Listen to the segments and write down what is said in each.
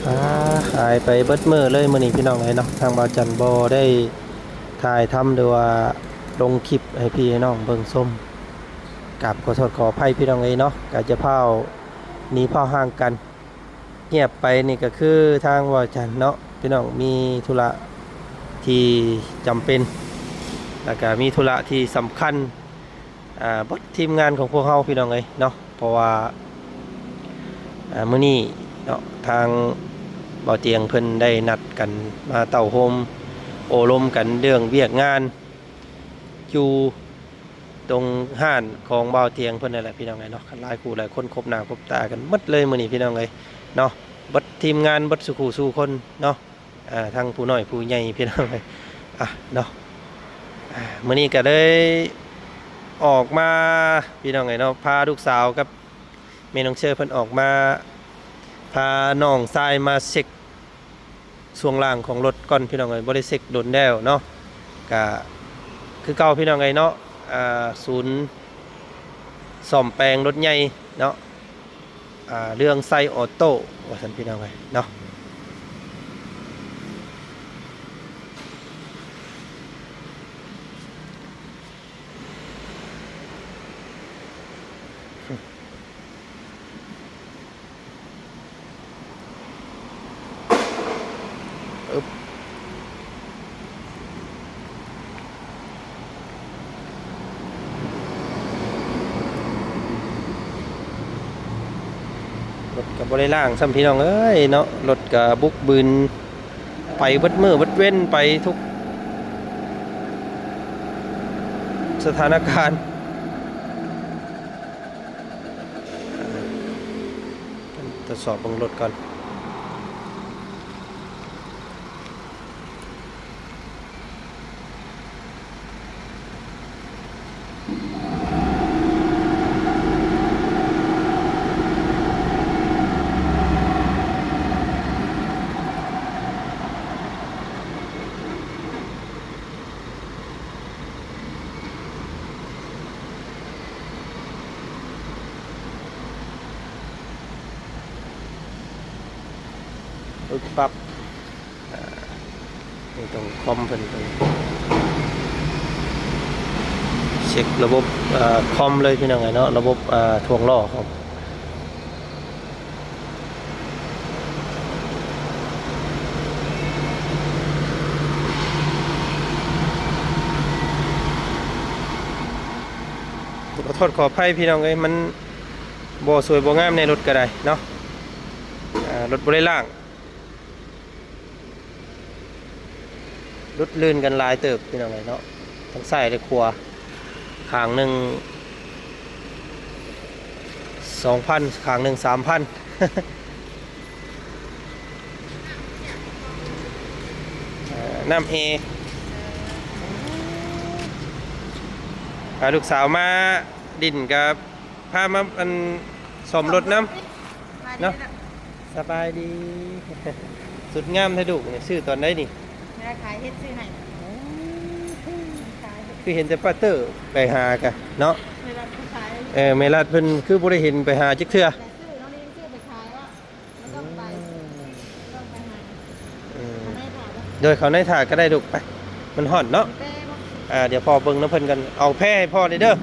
ອາ ຫາຍໄປເບິດມື້ເລີຍມື້ນີ້ພີ່ນ້ອງເອີຍເນາະ, ທາງບ່າວຈັນບໍ່ໄດ້ຖ່າຍທຳ ຫຼືວ່າລົງຄລິບໃຫ້ພີ່ໃຫ້ນ້ອງເບິ່ງຊົມ ກາບຂໍໂທດຂໍອະໄພພີ່ນ້ອງເອີຍເນາະ, ກະຈະພ້າວໜີພ້າວຫ່າງກັນ. ງຽບໄປນີ້ກະຄືທາງບ່າວຈັນເນາະ ພີ່ນ້ອງ ມີທຸລະທີ່ຈຳເປັນ ແລ້ວກະມີທຸລະທີ່ສຳຄັນ ອ່າ ເບິດທີມງານຂອງພວກເຮົາພີ່ນ້ອງເອີຍເນາະ, ເພາະວ່າ ອ່າ ມື້ນີ້ເນາະ ທາງບ່າວຕຽງເພິ່ນໄດ້ນັດກັນມາເຕົ້າໂຮມໂອ້ລົມກັນເລື່ອງວຽກງານ ຢູ່ຕົງຮ້ານຂອງບ່າວຕຽງເພິ່ນນັ້ນແຫຼະພີ່ນ້ອງເອີຍເນາະ, ຫຼາຍຄູ່ຫຼາຍຄົນ ຄົບໜ້າຄົບຕາກັນໝົດເລີຍມື້ນີ້ພີ່ນ້ອງເອີຍເນາະ, ເບິດທີມງານ ເບິດສູ່ຄູ່ສູ່ຄົນເນາະ. ອ່າ ທັງຜູ້ນ້ອຍຜູ້ໃຫຍ່ພີ່ນ້ອງເອີຍ ອ່ະເນາະ. ອ່າ ມື້ນີ້ກະເລີຍອອກມາພີ່ນ້ອງເອີຍເນາະ, ພາລູກສາວກັບແມ່ນ້ອງເຊີເພິ່ນອອກມາ ພານ້ອງຊາຍມາເຊັກຊ່ວງລ່າງຂອງລົດກ່ອນພີ່ນ້ອງເອີຍ, ບໍ່ໄດ້ເຊັກດົນແລ້ວເນາະ. ກະຄືເກົ່າພີ່ນ້ອງເອີຍເນາະ, ອ່າ ສູນສ້ອມແປງລົດໃຫຍ່ເນາະ ອ່າ ເລື່ອງໄຊອອໂຕ້ ວ່າຊັ້ນພີ່ນ້ອງເອີຍເນາະ. ລົດກະບໍ່ໄດ້ລ້າງຊ້ຳພີ່ນ້ອງເອີຍເນາະ, ລົດກະບຸກບືນໄປເບິດມື້ເບິດເວັນ ໄປທຸກສະຖານະການ. ອ່າ ການກວດສອບເບິ່ງລົດກ່ອນ. ປຶບປັບ ອ່າ ນີ້ຕ້ອງຄອມເພິ່ນ ເຊັກລະບົບ ອ່າ ຄອມເລີຍພີ່ນ້ອງເອີຍເນາະ, ລະບົບ ອ່າ ຖ່ວງລໍ້ເຂົາ. ຂໍໂທດຂໍອະໄພພີ່ນ້ອງເອີຍ, ມັນບໍ່ສວຍບໍ່ງາມແນ່ ລົດກະໄດ້ເນາະ, ອ່າ ລົດບໍ່ໄດ້ລ້າງ. ຫຼຸດລື່ນກັນຫຼາຍເຕີບພີ່ນ້ອງເອີຍເນາະ, ທັງຊ້າຍແລະຂວາ, ຂ້າງໜຶ່ງສອງພັນ ຂ້າງໜຶ່ງສາມພັນ. ເອີ ນ້ຳເອ ພາລູກສາວມາຫຼິ້ນກັບ ພາມາ ອັນ ສ້ອມລົດນຳເນາະ. ສະບາຍດີ. ສຸດງາມແທ້ລູກນີ້, ຊື້ຕອນໃດນີ້? ແມ່ຂາຍເຮັດຊື້ໃຫ້. ໂອ້ ຂາຍເຮັດ. ຄືເຫັນແຕ່ປ້າເຕີໄປຫາກະເນາະ. ແມ່ລັດເພິ່ນຂາຍ. ເອີ ແມ່ລັດເພິ່ນຄືບໍ່ໄດ້ເຫັນໄປຫາຈັກເທື່ອ. ແຕ່ຊື້ເນາະ, ນີ້ຊື້ໄປຂາຍເນາະ. ອືມ ໂດຍ ເຂົ້າໃນຖ້າກໍໄດ້ລູກ ໄປ ມັນຮ້ອນເນາະ. ອ່າ ດຽວພໍ່ເບິ່ງນຳເພິ່ນກ່ອນ, ເອົາແພໃຫ້ພໍ່ແດ່ເດີ. ກ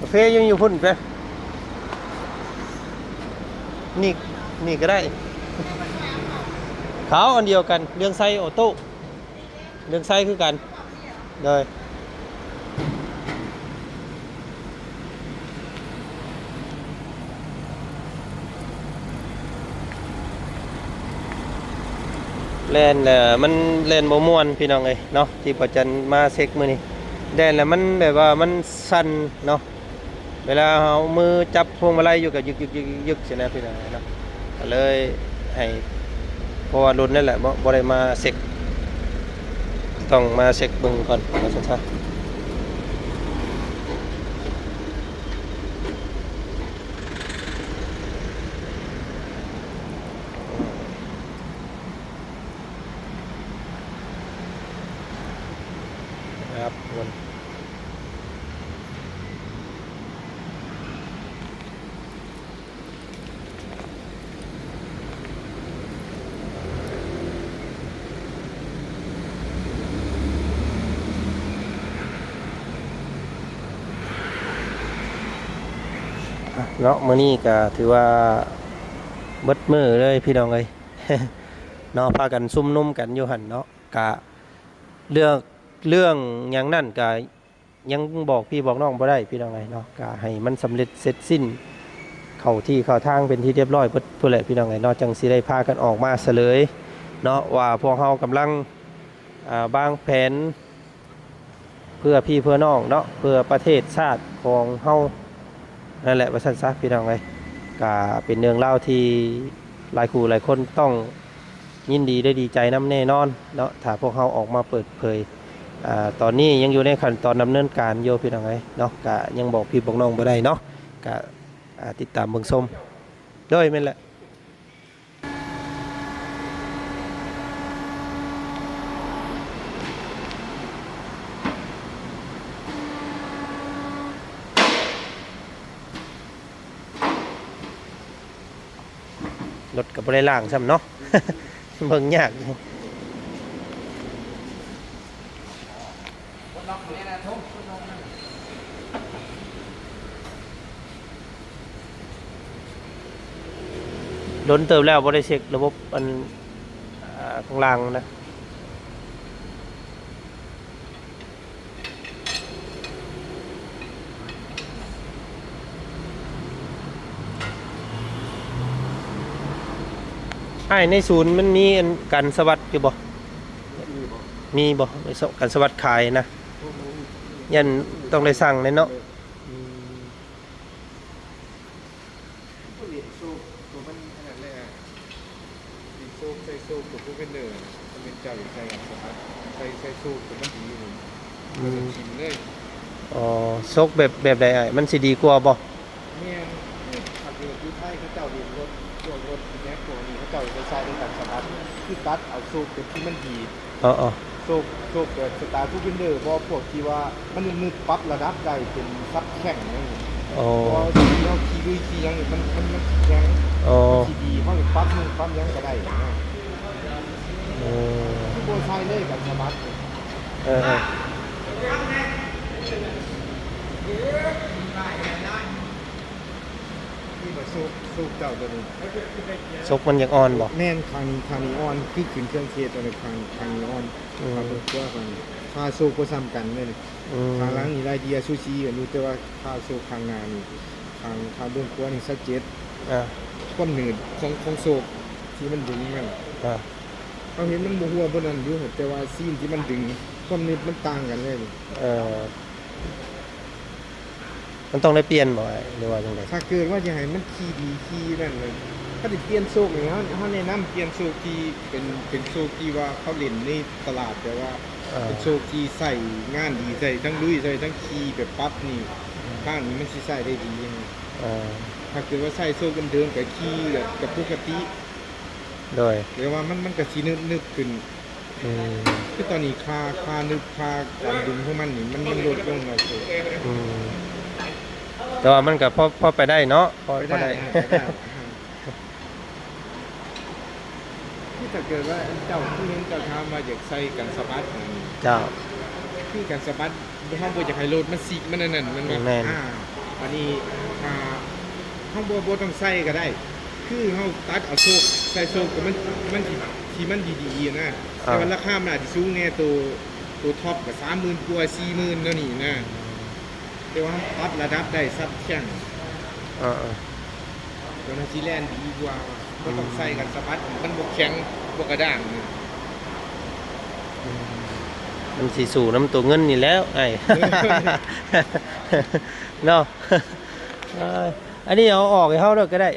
າເຟຍັງຢູ່ພຸ້ນເດ້. ນີ້ ນີ້ກໍໄດ້. ຂາວອັນດຽວກັນ, ເລື່ອງໄຊອອໂຕ້, ເລື່ອງໄຊຄືກັນ. ໂດຍ. ແລ່ນແຫຼະ ມັນແລ່ນບໍ່ມ່ວນພີ່ນ້ອງເອີຍເນາະ, ທີ່ປະຈັນມາເຊັກມື້ນີ້ ແດດແລ້ວມັນແບບວ່າມັນສັ່ນເນາະ ເວລາເຮົາມືຈັບພວງມາໄລຢູ່ກໍຍຶກໆໆໆຊີ້ນະ ພີ່ນ້ອງເນາະ ກໍເລີຍໃຫ້ ເພາະວ່າລຸ້ນນັ້ນແຫຼະ ບໍ່ ບໍ່ໄດ້ມາເຊັກ ຕ້ອງມາເຊັກເບິ່ງກ່ອນ ວ່າຊັ້ນຊະ. ເນາະ ມື້ນີ້ກໍຖືວ່າເບິດມື້ເລີຍພີ່ນ້ອງເອີຍ ເນາະ ພາກັນຊຸມນຸມກັນຢູ່ຫັ້ນເນາະ ກະເລື່ອງ ເລື່ອງຫຍັງນັ້ນກະຍັງບອກພີ່ບອກນ້ອງບໍ່ໄດ້ພີ່ນ້ອງເອີຍເນາະ ກະໃຫ້ມັນສຳເລັດເສັດສິ້ນ ເຂົ້າທີ່ເຂົ້າທາງເປັນທີ່ຮຽບຮ້ອຍເບິດພຸ້ນແຫຼະພີ່ນ້ອງເອີຍເນາະ ຈັ່ງຊິໄດ້ພາກັນອອກມາສະເຫຼີຍເນາະ ວ່າພວກເຮົາກຳລັງ ອ່າ ວາງແຜນ ເພື່ອພີ່ເພື່ອນ້ອງເນາະ ເພື່ອປະເທດຊາດຂອງເຮົານັ້ນແຫຼະ ວ່າຊັ້ນຊະພີ່ນ້ອງເອີຍ ກະເປັນເລື່ອງລາວທີ່ຫຼາຍຄູ່ຫຼາຍຄົນຕ້ອງຍິນດີ ແລະ ດີໃຈນຳແນ່ນອນເນາະ ຖ້າພວກເຮົາອອກມາເປີດເຜີຍ ອາ ຕອນນີ້ຍັງຢູ່ໃນຂັ້ນຕອນດຳເນີນການຢູ່ພີ່ນ້ອງເອີຍເນາະ ກະຍັງບອກພີ່ບອກນ້ອງບໍ່ໄດ້ເນາະ ກະ ອາ ຕິດຕາມເບິ່ງຊົມ ໂດຍ ແມ່ນແຫຼະ. ລົດກໍບໍ່ໄດ້ລ້າງຊ້ຳເນາະ ເບິ່ງຍາກຢູ່. ດົນເຕີບແລ້ວບໍ່ໄດ້ເຊັກລະບົບອັນ ອ່າ ຂ້າງລ່າງນະ. ອ້າຍ ໃນສູນມັນມີອັນກັນສະຫວັດຢູ່ບໍ່? ມີບໍ່? ມີບໍ່? ມີສະ ກັນສະຫວັດຂາຍນະ? ຢ້ານຕ້ອງໄດ້ສັ່ງແດ່ເນາະ. ອືມ. ໂຊກໂຕມັນອັນນັ້ນແຫຼະ ມີໂຊກ ໃສ່ໂຊກໂຕພວກເວັນເດີນະ ຄັນແມ່ນເຈົ້າຢາກໃສ່ສະຫວັດ ໃສ່ ໃສ່ໂຊກໂຕມັນດີນີ້ ອືມ ຖິ້ມເລີຍ. ອໍ ໂຊກແບບ ແບບໃດອ້າຍ? ມັນຊິດີກວ່າບໍ່? ແມ່ນ ຄັນຢູ່ ຢູ່ໄທເຂົາເຈົ້າຫຼິ້ນລົດ ພວກລົດແມັກພວກນີ້ ເຂົາເຈົ້າຈະໃສ່ກັນສະຫວັດ ຄືຕັດເອົາໂຊກໂຕທີ່ມັນດີ ອໍໆ ໂຊກ ໂຊກແບບສະຕາຍຄູວິນເດີບໍ່ ພວກທີ່ວ່າມັນໜຶບໆ ປັບລະດັບໄດ້ເປັນສັບແຂ້ງຫຍັງນີ້ ອໍ ເພາະວ່າທີ່ເຮົາຂີ່ລຸຍຂີ່ຫຍັງນີ້ ມັນ ມັນ ມັນແຂງ ອໍ ມັນຊິດີ ເຮົານີ້ປັບນຸ່ງປັບຫຍັງກໍໄດ້ນະ. ໂອ້ ຄືບໍ່ໃສ່ເລີຍກັນສະບັດນີ້ ເອີໆ ຄືວ່າໂຊກ ໂຊກເຈົ້າໂຕນີ້ ໂຊກມັນຢາກອ່ອນບໍ່? ແມ່ນ ຂ້າງນີ້ ຂ້າງນີ້ອ່ອນ ຄືຂຶ້ນເຄື່ອງເທດໂຕນີ້ ຂ້າງ ຂ້າງນີ້ອ່ອນ. ອືມ ຂ້າງເບື້ອງຂວາຂ້າງນີ້ ຂາໂຊກບໍ່ສ່ຳກັນເລີຍນີ້ ອືມ ຂ້າງຫຼັງນີ້ໄລ່ເດຍສູສີກັນຢູ່ ແຕ່ວ່າຂາໂຊກຂ້າງໜ້ານີ້ ຂ້າງ ຂ້າງເບື້ອງຂວານີ້ຊາວເຈັດ ອ່າ ຄວາມໜືດຂອງ ຂອງໂຊກທີ່ມັນດຶງນັ້ນ ອ່າ ເຮົາເຫັນມັນບໍ່ຮົ່ວບໍ່ນັ້ນຢູ່ ແຕ່ວ່າຊີ້ນທີ່ມັນດຶງ ຄວາມໜືດມັນຕ່າງກັນເລີຍນີ້ ເອີ. ມັນຕ້ອງໄດ້ປ່ຽນບໍ່ອ້າຍ ຫຼືວ່າຈັ່ງໃດ? ຖ້າເກີດວ່າຈະໃຫ້ມັນຂີ່ດີຂີ່ນັ້ນ ຄັນຊິປ່ຽນໂຊກນີ້ ເຮົາ ເຮົາແນະນຳປ່ຽນໂຊກທີ່ເປັນ ເປັນໂຊກທີ່ວ່າເຂົາຫຼິ້ນໃນຕະຫຼາດ ແບບວ່າ ເອີ ເປັນໂຊກທີ່ໃຊ້ງານດີ ໃຊ້ທັງລຸຍ ໃຊ້ທັງຂີ່ແບບປັບນີ້ ອືມ ທາງນີ້ມັນຊິໃຊ້ໄດ້ດີ. ເອີ ຖ້າເກີດວ່າໃຊ້ໂຊກເດີມໆ ກໍຂີ່ແບບ ແບບປົກກະຕິ ໂດຍ ແຕ່ວ່າມັນ ມັນກໍຊິໜຶບໆຂຶ້ນ. ອືມ ຄືຕອນນີ້ຄ່າ ຄ່າໜຶບ ຄ່າການດຶງຂອງມັນນີ້ ມັນ ມັນລົດລົງແລ້ວ. ອືມ ແຕ່ວ່າມັນກໍພໍ ພໍໄປໄດ້ເນາະ ພໍ ໄປໄດ້ ພໍໄດ້ ອ່າ ໄປໄດ້. ຄືຖ້າເກີດວ່າເຈົ້າ ຄືເຫັນເຈົ້າຖາມວ່າຢາກໃສ່ກັນສະບັດນັ້ນ ເຈົ້າ ຄືກັນສະບັດ ເຮົາບໍ່ຢາກໃຫ້ລົດມັນຊິກ ມັນອັນນັ້ນ ແມ່ນບໍ່? ແມ່ນ ອ່າ ບາດນີ້ ອ່າ ເຮົາບໍ່ ບໍ່ຕ້ອງໃສ່ກໍໄດ້ ຄືເຮົາຕັດເອົາໂຊກ ໃສ່ໂຊກ ມັນ ມັນຊິ ທີ່ມັນດີໆນະ ອ່າ ແຕ່ວ່າລາຄາມັນອາດຊິສູງແດ່ ໂຕ ໂຕທັອບກໍສາມໝື່ນກວ່າ ສີ່ໝື່ນແນວນີ້ນະ ແຕ່ວ່າປັບລະດັບໄດ້ສັບແຂ້ງ ອ່າໆ ຕົວນັ້ນຊິແລ່ນດີກວ່າ ບໍ່ຕ້ອງໃສ່ກັນສະບັດ ມັນບໍ່ແຂງ ບໍ່ກະດ້າງນະ ອືມ. ມັນຊິສູ້ນຳຕົວເງິນນີ້ແຫຼ້ວອ້າຍ ເນາະ. ເອີ ອັນນີ້ເອົາອອກໃຫ້ເຮົາໂລດກໍໄດ້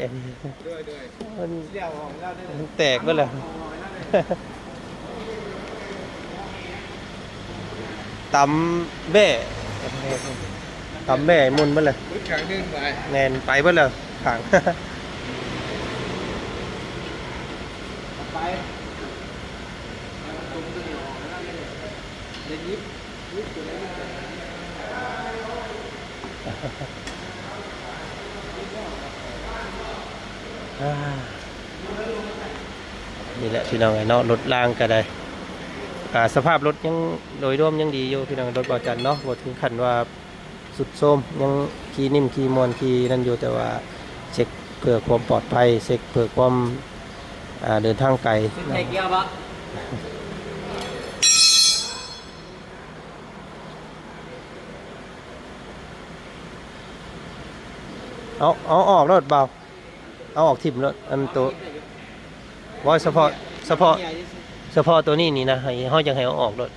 ໂດຍ ໂດຍ ມັນ ມັນແຕກເບິດແລ້ວ ຕຳແບ້ ຕຳແບ້ໝຸ່ນເບິດເລີຍ ເບິດຂ້າງໜຶ່ງໄປ ແມ່ນ ໄປເບິດແລ້ວຂ້າງ ໄປ ໄດ້ຍິບ ຍິບຕົວໃດ ນີ້ແຫຼະພີ່ນ້ອງເອີຍເນາະ ລົດລາງກໍໄດ້ ອ່າ ສະພາບລົດຍັງໂດຍລວມຍັງດີຢູ່ພີ່ນ້ອງ ລົດບ່າວຈັນເນາະ ບໍ່ເຖິງຂັ້ນວ່າຊຸດໂຊມ ຍັງຂີ່ນິ້ມຂີ່ມ່ວນຂີ່ນັ້ນຢູ່ ແຕ່ວ່າເຊັກເພື່ອຄວາມປອດໄພ ເຊັກເພື່ອຄວາມ ອ່າ ເດີນທາງໄກເນາະ. ເອົາ ເອົາອອກໂລດບ່າວ ເອົາອອກຖິ້ມໂລດ ອັນໂຕ ບໍ່ ສະເພາະ ສະເພາະ ສະເພາະໂຕນີ້ນີ້ນະ ໃຫ້ ເຮົາຈັ່ງໃຫ້ເອົາອອກໂລດ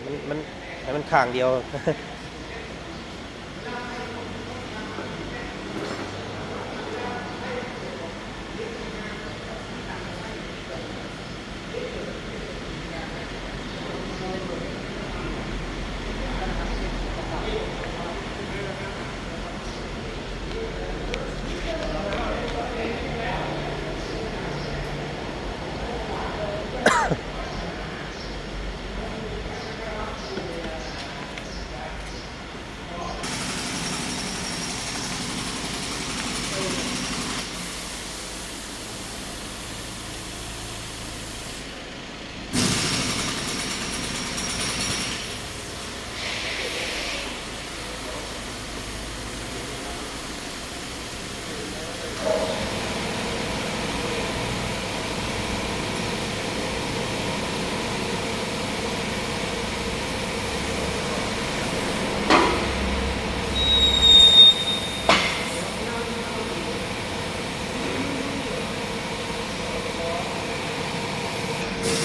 ມັນ ມັນ ໃຫ້ມັນຂ້າງດຽວ.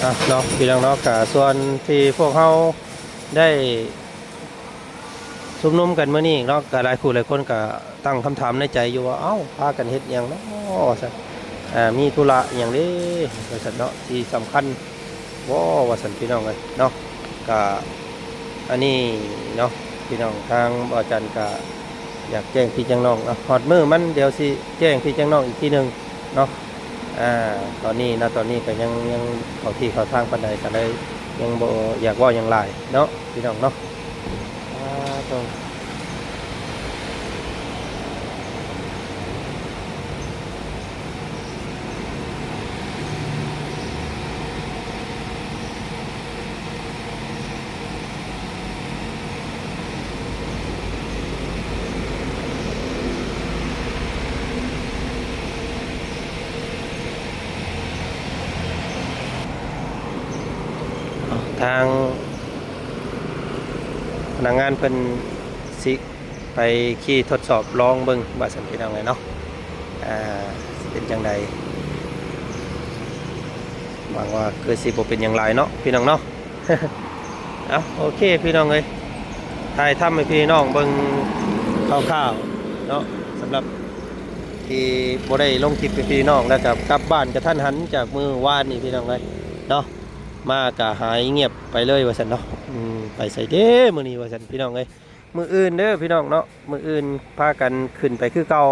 ອ່ະເນາະ ພີ່ນ້ອງເນາະ ກະສ່ວນທີ່ພວກເຮົາໄດ້ ຊຸມນຸມກັນມື້ນີ້ເນາະ ກໍຫຼາຍຜູ້ຫຼາຍຄົນກໍຕັ້ງຄຳຖາມໃນໃຈຢູ່ວ່າ ເອົ້າ ພາກັນເຮັດຫຍັງເນາະ ວ່າຊັ້ນ ອ່າ ມີທຸລະຫຍັງເດ້ ວ່າຊັ້ນເນາະ ທີ່ສຳຄັນບໍ່ ວ່າຊັ້ນ ພີ່ນ້ອງເອີຍເນາະ. ກະອັນນີ້ເນາະ ພີ່ນ້ອງ ທາງບ່າວຈັນກະຢາກແຈ້ງພີ່ແຈ້ງນ້ອງເນາະ ຮອດມື້ມັນດຽວຊິແຈ້ງພີ່ແຈ້ງນ້ອງອີກທີໜຶ່ງເນາະ. ອ່າ ຕອນນີ້ນະ ຕອນນີ້ກໍຍັງ ຍັງເຂົ້າທີ່ເຂົ້າທາງປານໃດ ກໍເລີຍຍັງບໍ່ຢາກເວົ້າຫຍັງຫຼາຍເນາະ ພີ່ນ້ອງເນາະ. ອ່າ ໂຕ ທາງພະນັກງານເພິ່ນຊິ ໄປຂີ່ທົດສອບລອງເບິ່ງວ່າຊັ້ນ ພີ່ນ້ອງເອີຍເນາະ ອ່າ ຊິເປັນຈັ່ງໃດ. ຫວັງວ່າຄືຊິບໍ່ເປັນຫຍັງຫຼາຍເນາະ ພີ່ນ້ອງເນາະ. ເອົາ ໂອເຄ ພີ່ນ້ອງເອີຍ ຖ່າຍທຳໃຫ້ພີ່ນ້ອງເບິ່ງຄ່າວໆເນາະ ສຳລັບທີ່ບໍ່ໄດ້ລົງຄລິບໃຫ້ພີ່ນ້ອງ ແລ້ວກໍກັບບ້ານກະທັນຫັນຈາກມື້ວານນີ້ ພີ່ນ້ອງເອີຍເນາະ. ມາກະຫາຍງຽບໄປເລີຍວ່າຊັ້ນເນາະ. ອືມ ໄປໃສເດ້ມື້ນີ້ວ່າຊັ້ນ ພີ່ນ້ອງເອີຍ. ມື້ອື່ນເດີພີ່ນ້ອງເນາະ ມື້ອື່ນພາກັນຂຶ້ນໄປຄືເກົ່າ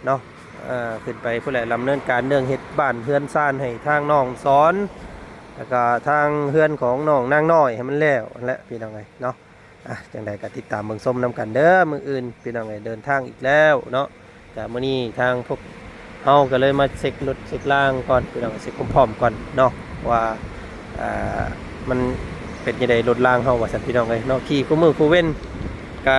ເນາະ ເອີ ຂຶ້ນໄປພຸ້ນແຫຼະ ດຳເນີນການເລື່ອງເຮັດບ້ານເຮືອນຊານໃຫ້ທາງນ້ອງສອນ ແລ້ວກະທາງເຮືອນຂອງນ້ອງນາງນ້ອຍໃຫ້ມັນແລ້ວຫັ້ນແຫຼະ ພີ່ນ້ອງເອີຍເນາະ. ອ່ະ ຈັ່ງໃດກໍຕິດຕາມເບິ່ງຊົມນຳກັນເດີ ມື້ອື່ນ ພີ່ນ້ອງເອີຍ ເດີນທາງອີກແລ້ວເນາະ. ກະມື້ນີ້ທາງພວກເຮົາກໍເລີຍມາເຊັກລົດເຊັກລາງກ່ອນ ພີ່ນ້ອງ ເຊັກຄວາມພ້ອມກ່ອນເນາະ ວ່າ ອ່າ ມັນເປັນຈັ່ງໃດລົດລາງເຮົາວ່າຊັ້ນ ພີ່ນ້ອງເອີຍເນາະ. ຂີ່ຄູ່ມື້ຄູ່ເວັນກະ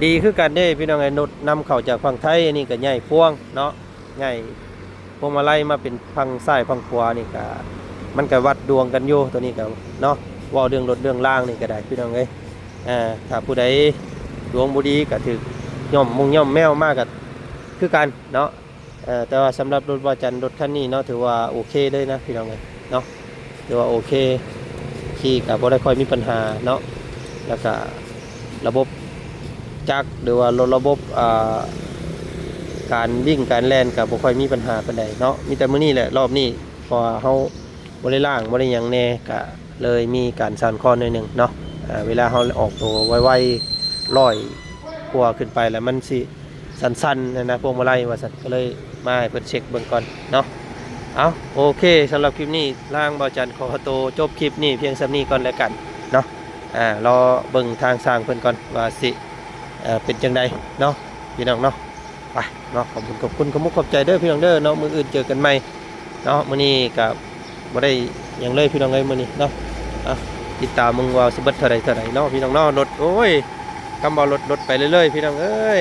ດີຄືກັນເດ້ ພີ່ນ້ອງເອີຍ ລົດນຳເຂົ້າຈາກຝັ່ງໄທ ອັນນີ້ກະຍ້າຍພວງເນາະ ຍ້າຍພວງມາໄລມາເປັນຝັ່ງຊ້າຍຝັ່ງຂວານີ້ກະ ມັນກະວັດດວງກັນຢູ່ ໂຕນີ້ກະເນາະ. ເວົ້າເລື່ອງລົດເລື່ອງລາງນີ້ກະໄດ້ ພີ່ນ້ອງເອີຍ ອ່າ ຖ້າຜູ້ໃດດວງບໍ່ດີກໍຖືກຍ້ອມມຸງຍ້ອມແມວມາກໍຄືກັນເນາະ. ເອີ ແຕ່ວ່າສຳລັບລົດບ່າວຈັນ ລົດຄັນນີ້ເນາະ ຖືວ່າໂອເຄເລີຍນະ ພີ່ນ້ອງເອີຍເນາະ ຖືວ່າໂອເຄ ຂ ທີ່ກໍບໍ່ໄດ້ຄ່ອຍມີບັນຫາເນາະ ແລ້ວກໍລະບົບຈັກ ຫຼືວ່າລະບົບ ອ່າ ການວິ່ງການແລ່ນກໍບໍ່ຄ່ອຍມີບັນຫາປານໃດເນາະ. ມີແຕ່ມື້ນີ້ແຫຼະ ລອບນີ້ ເພາະວ່າເຮົາບໍ່ໄດ້ລ້າງ ບໍ່ໄດ້ຫຍັງແດ່ ກໍເລີຍມີການສັ່ນຄອນໜ້ອຍໜຶ່ງເນາະ. ເວລາເຮົາອອກໂຕໄວໆ ຮ້ອຍກວ່າຂຶ້ນໄປແລ້ວ ມັນຊິສັ່ນໆ ຫັ້ນນະ ພວງມາໄລວ່າຊັ້ນ ກໍເລີຍມາໃຫ້ເພິ່ນເຊັກເບິ່ງກ່ອນເນາະ. ເອົາ ໂອເຄ ສຳລັບຄລິບນີ້ ທາງບ່າວຈັນຂໍໂຕຈົບຄລິບນີ້ພຽງສ່ຳນີ້ກ່ອນແລ້ວກັນເນາະ. ອ່າ ລໍເບິ່ງທາງຊ່າງເພິ່ນກ່ອນວ່າຊິ ເປັນຈັ່ງໃດເນາະ ພີ່ນ້ອງເນາະ. ໄປເນາະ ຂອບຄຸນ ຂອບຄຸນ ຂອບມຸກຂອບໃຈເດີພີ່ນ້ອງເດີເນາະ. ມື້ອື່ນເຈີກັນໃໝ່ເນາະ. ມື້ນີ້ກໍບໍ່ໄດ້ຫຍັງເລີຍພີ່ນ້ອງເອີຍ ມື້ນີ້ເນາະ. ອ່ະ ຕິດຕາມເບິ່ງວ່າຊິເບິດເທົ່າໃດເທົ່າໃດເນາະ ພີ່ນ້ອງເນາະ. ລົດ ໂອ້ຍ ຄຳວ່າລົດ ລົດໄປເລື້ອຍໆ ພີ່ນ້ອງເອີຍ.